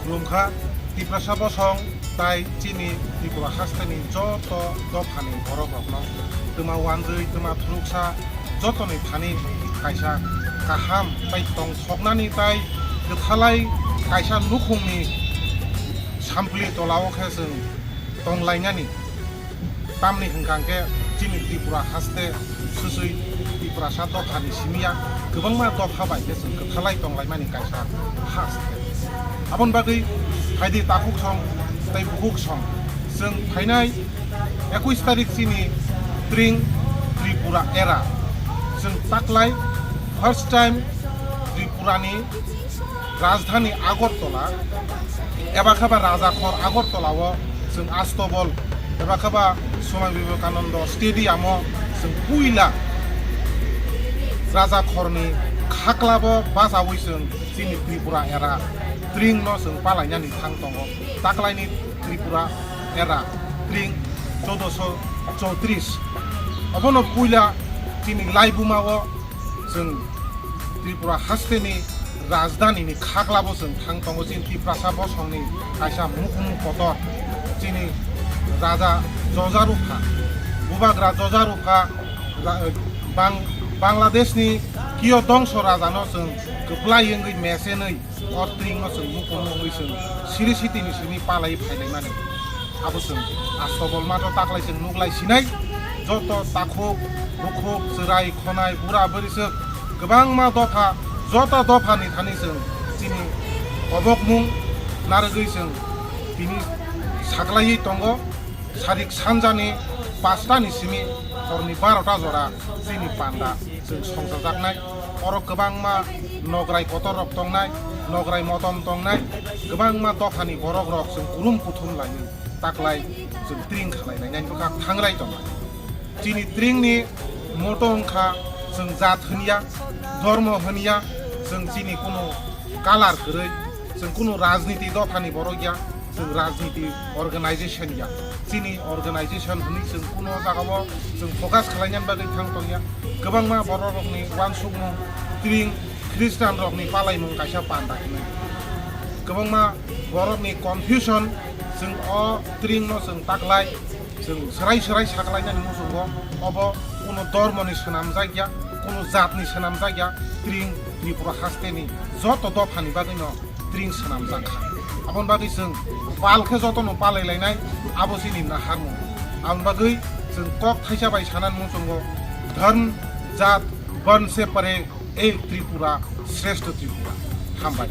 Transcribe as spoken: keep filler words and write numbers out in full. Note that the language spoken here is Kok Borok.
Khulumkha Tiprasa bosong tai chini Tripura hasteni joto dophani borok rokno twma wanjwi twma thuruksa jotoni thani kaisa kaham tai tong soknani tai kwthalai kaisa nukhungni sampli tolao khe chwng tonglainani. Tamni hwnkha hwnkhe chini Tripura haste swswi Tiprasa dophani simi ya kwbangma dopha bai khe chwng kwthalai tonglaimani kaisa haste. Aboni bagwi phaidi takhuk song tei bukhuk song chwng phainai ekush tarik chini Tring Tripura era chwng taklai first time Tripurani rajdhani Agartala eba khe ba Rajakhor Agartala o chwng Astobol eba khe ba Swami Vivekananda Stadium o chwng puila Rajakhorni khaklabo bachaui chwng chini Tripura era Tring no chwng palainani thang tongo. Taklaini Tripura era Tring choudoso choutrish. Obono puila chini laibuma o chwng Tripura hasteni rajdhanini khaklabo chwng thang tongo, chini Tiprasa bosongni kaisa mukumu kotor, chini Raja Jojarupha, Bubagra Jojarupha, ra-, Bang-, Bangladeshni Kiyo Dongso Rajano chwng kwplai wngwi mesenwi o Tringno chwng mukumu wngwi chwng siri sitini simi palai phailaimani. Abo chwng Astobol matro taklai chwng nuklai sinai, joto takhuk, bukhuk, chwrai, khonai, bura, bwrwiswk, kwbangma dopha, joto dophani thani chwng chini obokmung narwgwi chwng tini saklaiwi tongo. Sarik sanjani pastani simi horni barota jora chini panda chwng songchajaknai. Oro kwbangma nograi kotor rok tongnai, nograi motom tongnai, kwbangma dophani borok rok chwng kurum kuthum laiwi taklai chwng Tring khalai lainai bwkha thangrai tongnai. Chini Tringni motto wngkha chwng jat hwnya, dhormo hwnya, chwng chini kunu color kwrwi, chwng kunu rajniti dophani borok ya, chwng rajniti organization ya. Chini organization hwnwi chwng kunu jagao chwng focus khlainani bagwi thang tongya. Kwbangma borok rokni uansukmung Tring Christian rokni palaimung kaisa panda hwnwi. Kwbangma borokni confusion, chwng o Tringno chwng taklai, chwng swrai swrai saklainani muchungo, obo kunu dormoni swnamjak ya, kunu jatni swnamjak ya, Tring Tripura hasteni joto dophani bagwino Tring swnamjak kha. Aboni bagwi chwng pal khe jotono palai lainai, abo chini naharmung. Aboni bagwi chwng kok thaisa bai sanani muchungo, dharm, jat, ban se pare, ek Tripura, shrestho Tripura. Hambai.